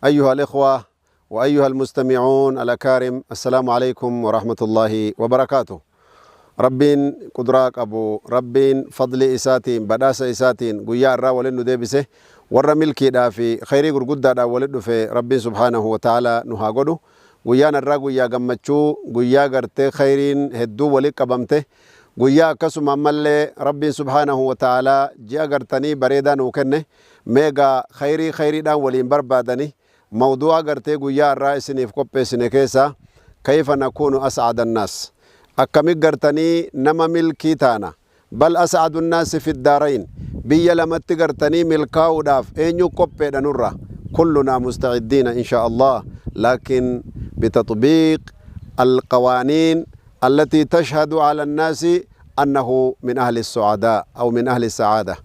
أيها الإخوة وأيها المستمعون الأكارم، السلام عليكم ورحمة الله وبركاته. Rabbiin quduraa qabu, Rabbiin fadli isaatiin, badhaasa isaatiin guyyaa irraa waliin nu deebise, warra milkiidhaa fi khayrii gurguddaadhaan waliin dhufe Rabbiin subhaanahu wa ta'ala nu haa godhu. Guyyaan irraa guyyaa gammachuu, guyyaa gartee khayriin hedduu waliin qabamte, guyyaa akkasuma ammallee Rabbiin subhaanahu wa ta'ala ji'a gartanii bareedaa nuu kenne. Meegaa khayrii khayriidhaan waliin barbaadani. Mawduu'a gartee guyyaa irraa isiniif qopheessine keessaa kayfa nakuunu as'ada annaas, akkamit gartanii nama milkii taana, bal as'adu annaasi fi daarayn, biyya lamatti gartanii milkaa'uudhaaf eenyu qopheedha nurra? Kullunaa mustaciddiina insha Allah, laakin bitatbiiq alqawaaniin التي تشهد على الناس أنه من أهل السعداء أو من أهل السعادة.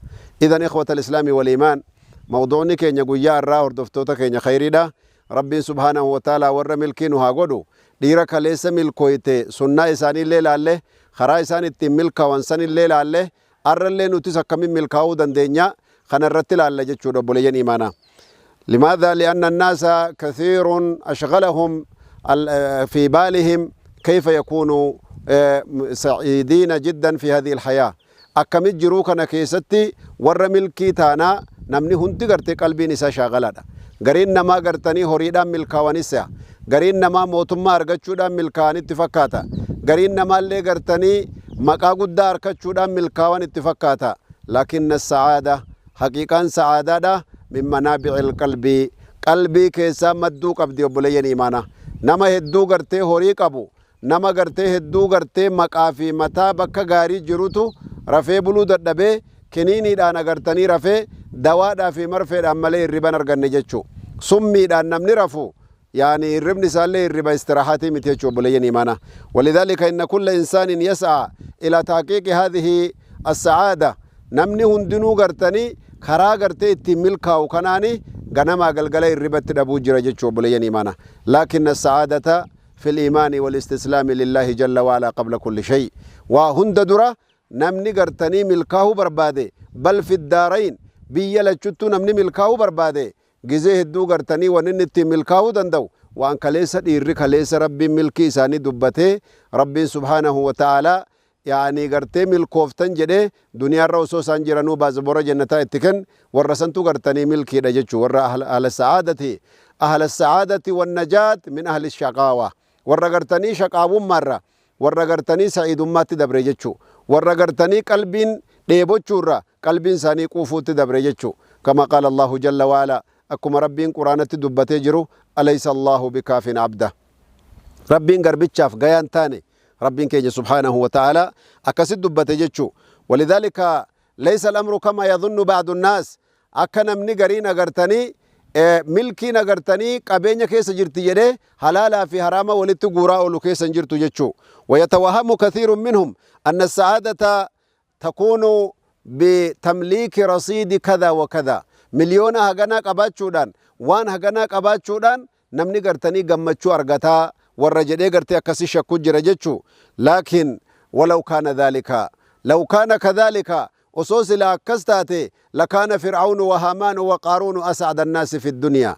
إذا إخوة الإسلام والإيمان، موضوعني keenya guyyaa irraa, hordoftoota keenya khayriidha, Rabbiin subhaanahu wa ta'ala warra milkii nu haa godhu. Dhiira kaleessa milkooyte sunnaa isaaniillee laalle, karaa isaan ittiin milkaawan sanillee laalle, arrallee nutis akkamin milkaa'uu dandeenya kana irratti laalla jechuudha, obboleeyyan imaanaa. لماذا؟ لأن الناس كثير أشغلهم في بالهم كيف يكونوا سعيدين جدا في هذه الحياة. Akkamit jiruu kana keessatti warra milkii taanaa? Namni hundi gartee qalbiin isaa shaagalaadha. Gariin namaa gartanii horiidhaan milkaawanis, gariin namaa mootummaa argachuudhaan milkaa'anitti fakkaata, gariin namaallee gartanii maqaa guddaa argachuudhaan milkaawan itti fakkaata. Laakinna sa'aada, haqiiqaan sa'aadaadha, min manaabi'il qalbii, qalbii keessaa madduu qabdi, obboleeyyan imaanaa. Nama hedduu gartee horii qabu, nama gartee hedduu gartee maqaa fi mataa bakka gaarii jirutu rafee buluu dadhabee, kiniiniidhaan agartanii rafee, dawaadhaa fi marfeedhaan malee hirriban arganne jechuu. Summiidhaan namni rafu يعني hirribni isaallee hirriba istiraahatii miti jechuu, obboleeyyan imaanaa. ولذلك إن كل إنسان يسعى إلى تحقيق هذه السعادة. Namni hundinuu gartanii karaa gartee ittiin milkaa'u kanaani ganamaa galgala hirribatti dhabuu jira jechuu, obboleeyyan imaanaa. لكن السعادة في الإيمان والاستسلام لله جل وعلا قبل كل شيء. Waa hunda dura namni gartanii milkaa'uu barbaade, bal fi الدارين, biyya lachuttuu namni milkaa'uu barbaade, gizee hedduu gartanii wanni inni ittiin milkaa'uu danda'u waan kaleessa dhiirri kaleessa Rabbiin milkii isaanii dubbatee, Rabbiin subhaanahu wa ta'aalaa yaani gartee milkooftan jedhee duniyaarra osoo isaan jiranuu baazabora jannataa itti kenn, warra santu gartanii milkiidha jechuu. Warra ahla sa'aadati, ahla sa'aadati wannajaat min ahli shaqaawa, warra gartanii shaqaawummaarra warra gartanii sa'iidummaatti dabre jechuu, warra gartanii qalbiin dheebochuurra qalbiin isaanii quufuutti dabre jechuu. كما قال الله جل وعلا, akkuma Rabbiin quraanatti dubbatee jiru: أليس الله بكاف عبده. Rabbiin garbichaaf gayaan taane, Rabbiin keenya subhaanahu wa ta'ala akkasit dubbate jechuu. ولذلك ليس الأمر كما يظن بعض الناس. Akka namni gariin agartanii milkiin agartanii qabeenya keessa jirti jedhee halaalaa fi haraama walitti guuraa oolu keessa hin jirtu jechuu. ويتوهم كثير منهم أن السعادة تكون بتمليك رصيد كذا وكذا, miliyoona haganaa qabaachuudhaan, waan haganaa qabaachuudhaan namni gartanii gammachuu argataa warra jedhee gartee akkasi shakku jira jechuu. لكن ولو كان ذلك، لو كان كذلك, osoo sila akkas taate, لكان فرعون وهامان وقارون أسعد الناس في الدنيا.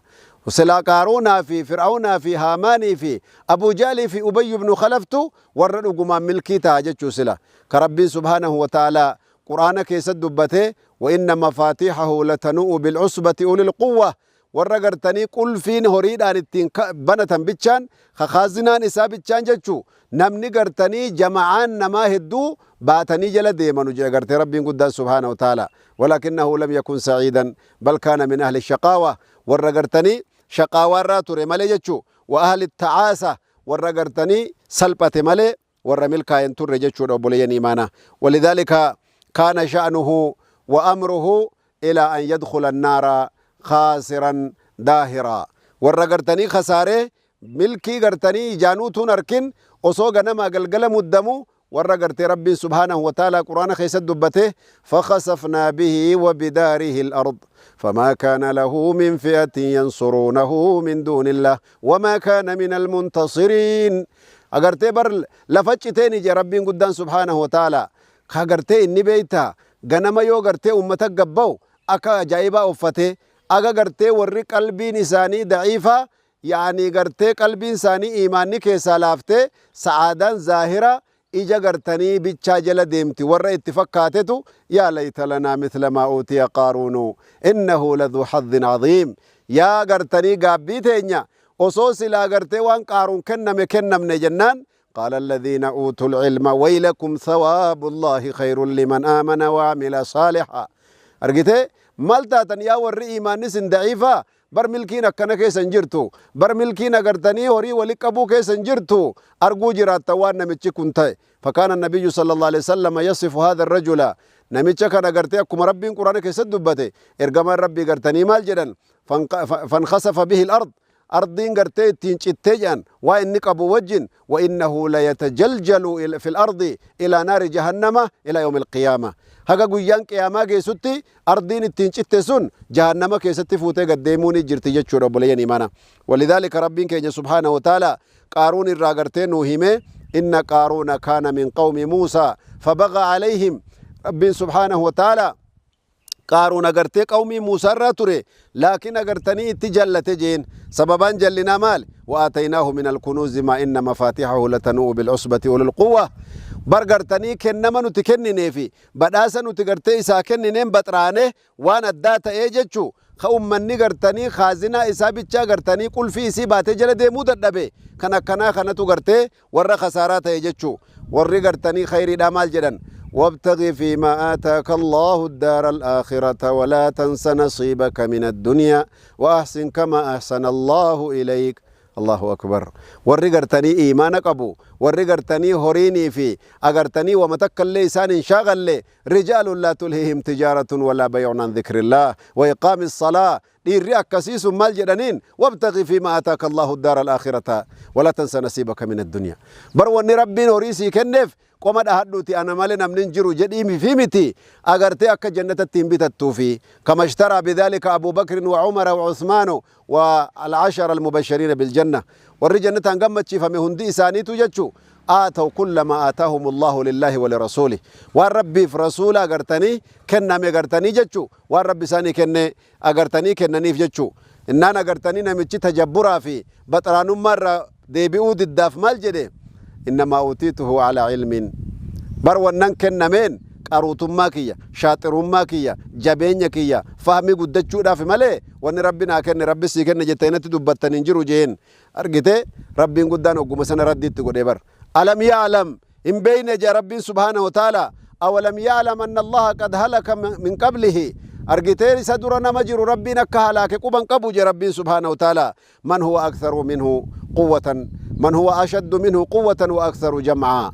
Silaa Qaaruunaa fi Fir'aawnaa fi Haamaanii fi Abuu Jaalii fi Ubayyu ibnu Khalaftu warra dhugumaan milkii ta'a jechuu. Sila ka Rabbiin subhaanahu wa ta'aalaa quraana keessatti dubbatee: وإن مفاتيحه لتنوء بالعصبة أولي القوة. Warra gartanii qulfiin horiidhaan ittiin banatan bichaan, kakaazinaan isaa bichaan jechuu, namni gartanii jama'aan namaa hedduu baatanii jala deemanu jedhe gartee Rabbiin guddaan subhaanahu wa ta'ala. ولكنه لم يكن سعيدا بل كان من أهل الشقاوة, warra gartanii shaqaawaarraa ture malee jechuu, وأهل التعاسة, warra gartanii salphate malee warra milkaa'en turre jechuudha, obboleeyyan imaanaa. ولذلك كان شأنه وأمره إلى أن يدخل النار خاسرا داهرا. Warra gartanii khasaaree milkii gartanii ijaanuutuun arkin, osoo ganamaa galgala muddamu, warra gartee Rabbiin subhaanahu wa ta'ala quraana keessatti dubbate: فخسفنا به وبداره الأرض فما كان له من فئة ينصرونه من دون الله وما كان من المنتصرين. Agartee bar lafa citeeni je Rabbiin guddaan subhaanahu wa ta'ala. Ka gartee inni beeyta ganama yoo gartee ummata gabba'u akka ajaa'ibaa uffate, Aga gartee warri qalbiin isaanii daciifa, yaanii gartee qalbiin isaanii iimaanni keessaa laaftee sa'aadaan zaahira ija gartanii bichaa jala deemti warra itti fakkaatetu, yaa layta lanaa mithla maa uutiya Qaaruunu innahu laduu haddin cadiim. Yaa gartanii gaabbii teenya, osoo silaa gartee waan Qaaruun kenname kennamne jennaan, قال الذين أوتوا العلم ويلكم ثواب الله خير لمن آمن وعمل صالحا. Argite maal taatan, yaa warri iimaanni isin daciifa, bar milkiin akkana keessa hin jirtu, bar milkiin agartanii horii wali qabuu keessa hin jirtu, arguu jiraatta waan namichi kun ta'e. فكان النبي صلى الله عليه وسلم يصف هذا الرجل, namicha kana gartee akkuma Rabbiin Quraana keessatti dubbate, ergamaan Rabbii gartanii maal jedhan? فانخسف به الأرض, ardiin gartee ittiin cittee jedhan waa inni qabu wajjin. وإنه ليتجلجل في الأرض إلى نار جهنم إلى يوم القيامة. Haga guyyaan qiyaamaa geessutti ardiin ittiin citte sun jahannama keessatti fuutee gaddeemuu ni jirti jechuudha, obboleeyyan imaana. ولذلك Rabbiin keenya سبحانه وتعالى Qaaruun irraa gartee nuu hime: إن قارون كان من قوم موسى فبغى عليهم. Rabbiin سبحانه وتعالى Qaaruun agartee qawmii Muusaa irraa ture, laakiin agartanii itti jallate jeen. Sababaan jallinaa maal? وآتيناه من الكنوز ما إن مفاتحه لتنوء بالعصبة أولي القوة. Bar gartanii kennama nuti kennineefi badhaasa nuti gartee isaa kennineen baxraane waan addaa ta'ee jechu, ka ummanni gartanii khaazinaa isaa bichaa gartanii qulfii isii baatee jala deemuu dadhabe. Kan akkanaa kanatu gartee warra khasaaraa ta'e jechu. Warri gartanii khayriidhaa maal jedhan? وابتغ فيما آتاك الله الدار الآخرة ولا تنس نصيبك من الدنيا وأحسن كما أحسن الله إليك. الله أكبر. Warri gartanii iimaana qabu, warri gartanii horiinii fi agartanii wama takka illee isaan hin shaagalle, رجال لا تلهيهم تجارة ولا بيع عن ذكر الله وإقام الصلاة. Dhiirri akkasii sun maal jedhaniin? وابتغ فيما آتاك الله الدار الآخرة ولا تنس نصيبك من الدنيا. Bar wanni Rabbiin horii sii kenneef qoma dhahadhuuti ana malee namni hin jiru jedhiimi fi miti, agartee akka jannatatti hin bitattuufi. كما اشترى بذلك أبو بكر وعمر وعثمان والعشر المبشرين بالجنة. Warri jannataan gammachiifame hundi isaaniitu jechu آتوا كل ما آتاهم الله لله ولرسوله. Waan Rabbiif rasuula agartanii kenname agartanii jechu, waan Rabbi isaanii kenne agartanii kennaniif jechu. Innaan agartanii namichi tajabburaa fi baxraanummaa irraa deebi'uu diddaaf maal jedhe? إنما أوتيته على علم. Bar wannan kennameen qaruutummaa kiyya, shaaxirummaa kiyya, jabeenya kiyya, fahmii guddachuudhaaf malee wanni Rabbi naa kenne Rabbi sii kenne jettee natti dubbattan hin jiru jeen. Argite, Rabbiin guddaan ogguma sana raddiitti godhe bar. ألم يعلم, hin beeyne jee Rabbiin سبحانه وتعالى. أولم يعلم أن الله قد أهلك من قبله. Argitee isa dura nama jiru Rabbiin akka halaake quban qabu jee Rabbiin سبحانه وتعالى. من هو أكثر منه قوة، من هو أشد منه قوة وأكثر جمعا.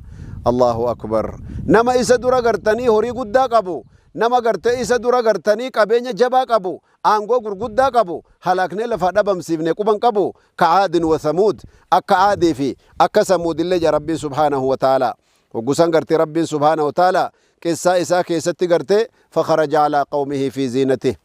الله أكبر. Nama isa dura gartanii horii guddaa qabu, nama gartee isa dura gartanii qabeenya jabaa qabu, aangoo gurguddaa qabu halaaknee lafaa dhabamsiifne quban qabu. كعاد وثمود, akka Aadii fi akka Samuudillee jaa Rabbiin سبحانه وتعالى. Hoggusan gartee Rabbiin سبحانه وتعالى qissaa isaa keessatti gartee فخرج على قومه في زينته.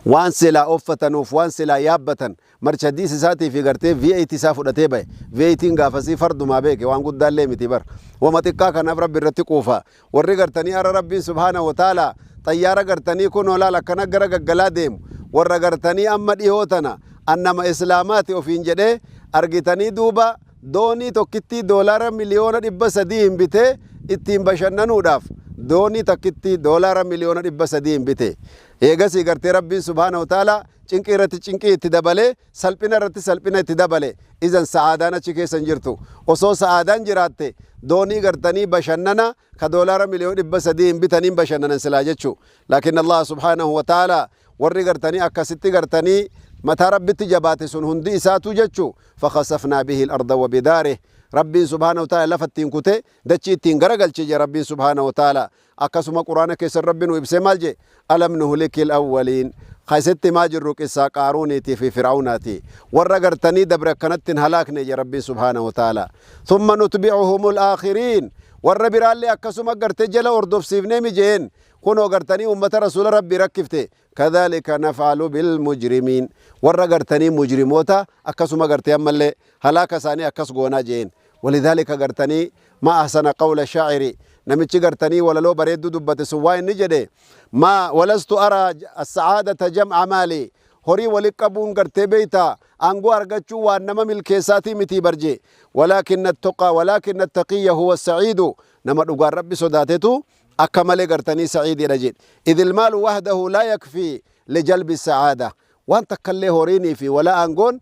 Waan silaa uffatanuuf, waan silaa yaabbatan, Mercedes isaatii fi gartee V8 isaa fudhatee bahe. V8 gaafasii fardumaa beeke, waan guddaallee miti bar, wama xiqqaa kanaaf Rabbi irratti quufa. Warri gartanii ara Rabbiin سبحانه وتعالى xayyaara gartanii kun olaal akkana gara gaggalaa deemu, warra gartanii amma dhihoo tana annama islaamaati ofiin jedhee argitanii duuba doonii tokkittii $300,000,000 hin bitee ittiin bashannanuudhaaf, doonii takkittii $300,000,000 hin bite. Eegasii gartee Rabbiin سبحانه وتعالى cinqii irratti cinqii itti dabale, salphina irratti salphina itti dabale. إذن sa'aadaan achi keessa hin jirtu. Osoo sa'aadaan jiraatte doonii gartanii bashannana ka $300,000,000 hin bitaniin bashannanan silaa jechu. Laakiin Allah سبحانه وتعالى warri gartanii akkasitti gartanii mataa Rabbitti jabaate sun hundi isaatu jechu فخسفنا به الأرض وبداره. Rabbiin سبحانه وتعالى lafa ittiin kute, dachii ittiin garagalche je Rabbiin سبحانه وتعالى. Akkasuma Quraana keessan Rabbi nu ibsee maal je? ألم نهلك الأولين. Keessatti maa jirru? Qissaa Qaaruuniitii fi Fir'aunaati. Warra gartanii dabre akkanatti hin halaakne je Rabbiin سبحانه وتعالى. ثم نتبعهم الآخرين. Warra biraallee akkasuma gartee jala hordofsiifnee mijeen kunoo gartanii ummata rasuula Rabbii rakkifte. كذلك نفعل بالمجرمين. Warra gartanii mujrimoota akkasuma gartee ammallee halaaka isaanii akkas goonaa jeen. ولذلك gartanii ما أحسن قول الشاعر. Namichi gartanii walaloo bareedduu dubbate sun waa inni jedhe: ما ولست أرى السعادة جمع مال. Horii wali qabuun gartee beeyta aangoo argachuu waan nama milkeessaatii mitii barje. ولكن التقى ولكن التقي هو السعيد. Nama dhugaan Rabbi sodaatetu akka malee gartanii saciidiidha jedhe. إذ المال وحده لا يكفي لجلب السعادة. Waan takkallee horiinii fi walaa aangoon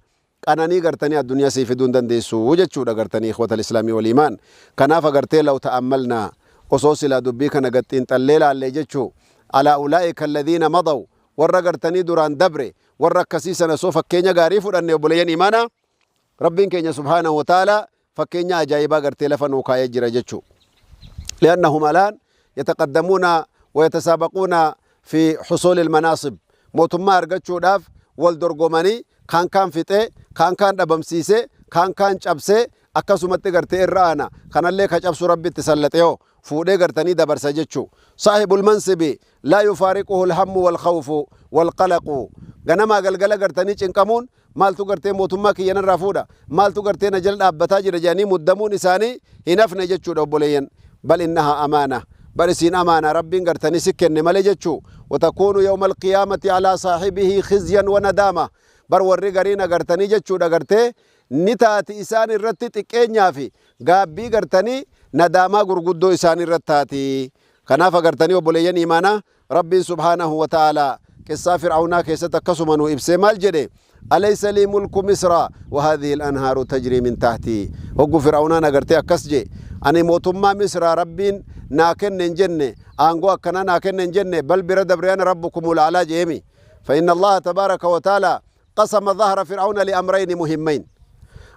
qananii gartanii addunyaa sii fiduu hin dandeessu jechuudha gartanii, إخوة الإسلام والإيمان. Kanaaf agartee لو تأملنا, osoo silaa dubbii kana gaxxiinxallee laallee jechuu, على أولئك الذين مضوا, warra gartanii duraan dabre, warra akkasii sana soo fakkeenya gaarii fudhanne, obboleeyyan imaanaa, Rabbiin keenya سبحانه وتعالى fakkeenya ajaa'ibaa gartee lafa nuu kaayee jira jechuu. لأنهم الآن يتقدمون ويتسابقون في حصول المناصب. Mootummaa argachuudhaaf wal dorgomanii, kaan kaan fixee, kaan kaan dhabamsiisee, kaan kaan cabsee, akkasumatti gartee irra aana. Kanallee ka cabsu Rabbi itti sallaxee fuudhee gartanii dabarsa jechuu. صاحب المنصب لا يفارقه الهم والخوف والقلق. Ganamaa galgala gartanii cinqamuun, maaltu gartee mootummaa kiyyanarraa fuudha, maaltu gartee na jala dhaabbataa jira jedhanii muddamuun isaanii hin hafne jechuudha obboleeyyan. بل إنها أمانة. Bar isiin amaana Rabbiin gartanii si kenne malee jechuu. وتكون يوم القيامة على صاحبه خزيا وندامة. Bar warri gariin agartanii jechuudha gartee ni taati isaan irratti xiqqeenyaa fi gaabbii gartanii nadaamaa gurguddoo isaan irratti taati. Kanaaf agartanii obboleeyyan imaanaa, Rabbiin سبحانه وتعالى qissaa Fir'aawnaa keessatti akkasuma nu ibsee maal jedhe? أليس لي ملك مصر وهذه الأنهار تجري من تحتي. Hoggu Fir'aawnaan agartee akkas je, ani mootummaa Misraa Rabbiin naa kenne hin jenne, aangoo akkanaa naa kenne hin jenne, bal bira dabre أنا ربكم الأعلى jeemi. فإن الله تبارك وتعالى قصم ظهر فرعون لأمرين مهمين.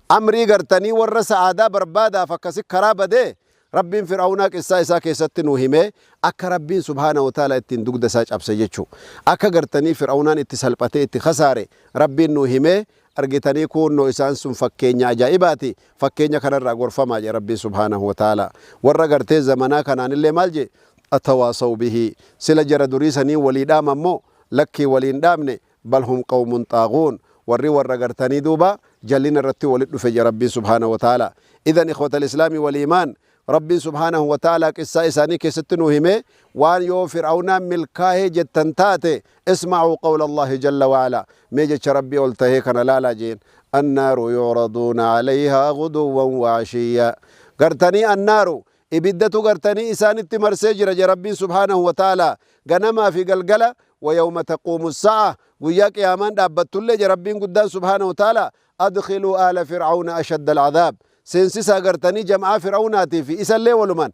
Amrii gartanii warra sa'aadaa barbaadaaf akkasi karaa badee, Rabbiin Fir'aawnaa qissaa isaa keessatti nu hime akka Rabbiin سبحانه وتعالى ittiin dugda isaa cabse jechuu. Akka gartanii Fir'aawnaan itti salphatee itti kasaare Rabbiin nu hime argitanii. Kunnoo isaan sun fakkeenya ajaa'ibaati. Fakkeenya kanarraa gorfamaa jee Rabbiin سبحانه وتعالى. Warra gartee zamanaa kanaanillee maal jee? أتواصوا به. Sila jara durii sanii walii dhaama ammoo lakkii waliin dhaamne. بل هم قوم طاغون. Warri warra gartanii duuba jallina irratti walit dhufe je Rabbiin سبحانه وتعالى. إذن إخوة الإسلام والإيمان, Rabbiin سبحانه وتعالى qissaa isaanii keessatti nu hime waan yoo Fir'aawnaan milkaa'ee jettan taate, اسمعوا قول الله جل وعلا. Mee jecha Rabbii ol tahee kana laalaa jeen: النار يعرضون عليها غدوا وعشيا. Gartanii النار ibiddatu gartanii isaanitti marsee jira je Rabbiin سبحانه وتعالى ganamaa fi galgala. ويوم تقوم الساعة, guyyaa qiyaamaan dhaabbattullee je Rabbiin guddaan سبحانه وتعالى: أدخلوا آل فرعون أشد العذاب. Seensisaa gartanii jam'aa Fir'aawnaatii fi isallee walumaan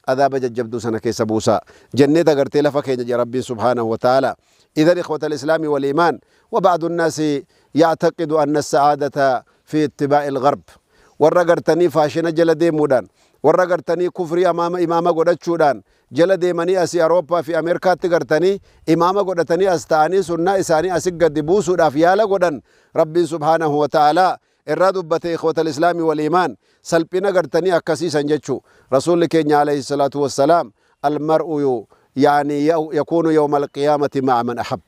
adaaba jajjabduu sana keessa buusaa jenneet agartee lafa keenya je Rabbiin سبحانه وتعالى. إذن إخوة الإسلام والإيمان, وبعض الناس يعتقد أن السعادة في اتباع الغرب. Warra gartanii faashina jala deemuudhaan, warra gartanii kufrii amaama imaama godhachuudhaan jala deemanii asii Awurooppaa fi Ameerikaatti gartanii imaama godhatanii as ta'anii sunnaa isaanii asi gadi buusuudhaaf yaala godhan, Rabbiin سبحانه وتعالى irraa dubbate. إخوة الإسلام والإيمان, salphina gartanii akkasiisan jechuu. Rasuulli keenya عليه الصلاة والسلام: المرء يعني يكون يوم القيامة مع من أحب.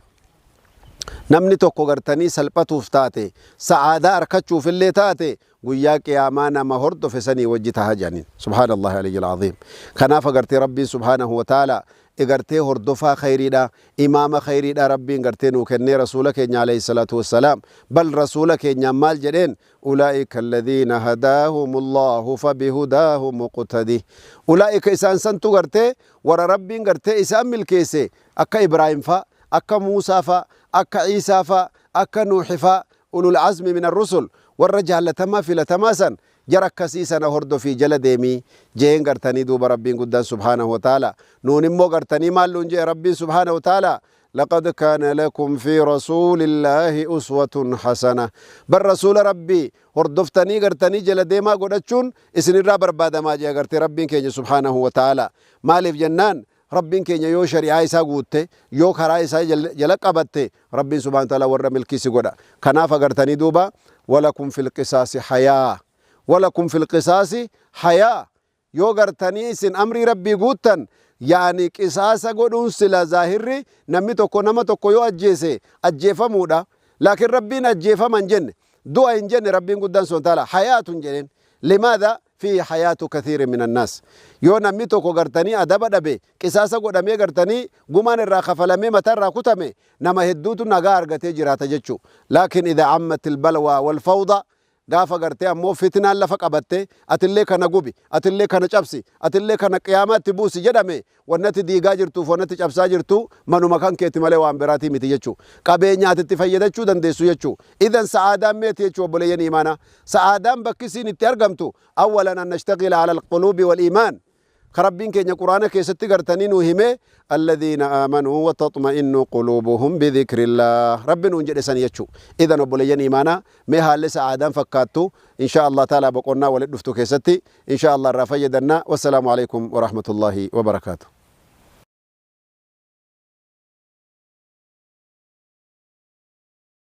Namni tokko gartanii salphatuuf taate, sa'aadaa arkachuuf illee taate, guyyaa qiyaamaa nama hordofe sanii wajji taha jedhaniin. سبحان الله العلي العظيم. Kanaaf agartee Rabbiin سبحانه وتعالى gartee hordofaa khayriidha, imaama khayriidha Rabbiin gartee nuu kennee, rasuula keenya عليه الصلاة والسلام. Bal rasuula keenyaan maal jedheen? أولئك الذين هداهم الله فبهداهم اقتده. أولئك isaan santu gartee warra Rabbiin gartee isaan milkeesse, akka Ibraahim fa, akka Muusaa fa, akka Ciisaa fa, akka Nuuxi fa, أولو العزم من الرسل, warra jaallatamaa filatamaa san, jara akkasii sana hordofii jala deemii jeen gartanii duuba Rabbiin guddaan سبحانه وتعالى. Nuun immoo gartanii maal nuun jee Rabbiin سبحانه وتعالى? لقد كان لكم في رسول الله أسوة حسنة. Bar rasuula Rabbii hordoftanii gartanii jala deemaa godhachuun isinirraa barbaadamaa jee gartee Rabbiin keenya سبحانه وتعالى. Maaliif jennaan, Rabbiin keenya yoo shari'aa isaa guutte, yoo karaa isaa jala qabatte, Rabbiin سبحانه وتعالى warra milkiisi godha. Kanaaf agartanii duuba ولكم في القصاص حياة, ولكم في القصاص حياة. Yoo gartanii isin amrii Rabbii guuttan, yaani qisaasa godhuun sila zaahirri namni tokko nama tokko yoo ajjeese ajjeefamuudha. Laakiin Rabbiin ajjeefama hin jenne, du'a hin jenne. Rabbiin guddaan سبحانه وتعالى حياة jedheen. لماذا? Fiihi hayaatu kathiirin min annaas. Yoo namni tokko gartanii adaba dhabe, qisaasa godhamee gartanii gumaan irraa kafalamee mataa irraa kutame, nama hedduutu nagaa argatee jiraata jechu. Laakiin idhaa ammatil balwaa wal fawda, gaafa gartee ammoo fitnaan lafa qabatte, atillee kana gubi, atillee kana cabsi, atillee kana qiyaamaatti buusi jedhame, wannati diigaa jirtuuf wannati cabsaa jirtu manuma kan keeti malee waan biraatii miti jechuu. Qabeenya ati itti fayyadachuu dandeessu jechuu. Idan sa'aadaan meeti jechuu, obboleeyyan iimaanaa? Sa'aadaan bakki isiin itti argamtu, awwalan an nashtagila ala alquluubi wal iimaan. Ka Rabbiin keenya Qur'aana keessatti gartanii nuu hime, alladhiina aamanuu wa taxma'innu quluubuhum bidhikrillaah Rabbi nuun jedhe san jechuu. Idan obboleeyyan iimaanaa, mee haalli sa'aadaan fakkaattu inshaa Allah ta'ala boqonnaa walitti dhuftu keessatti inshaa Allah irraa fayyadanna. Wassalaamu alaikum warahmatullaahi wabarakaatu.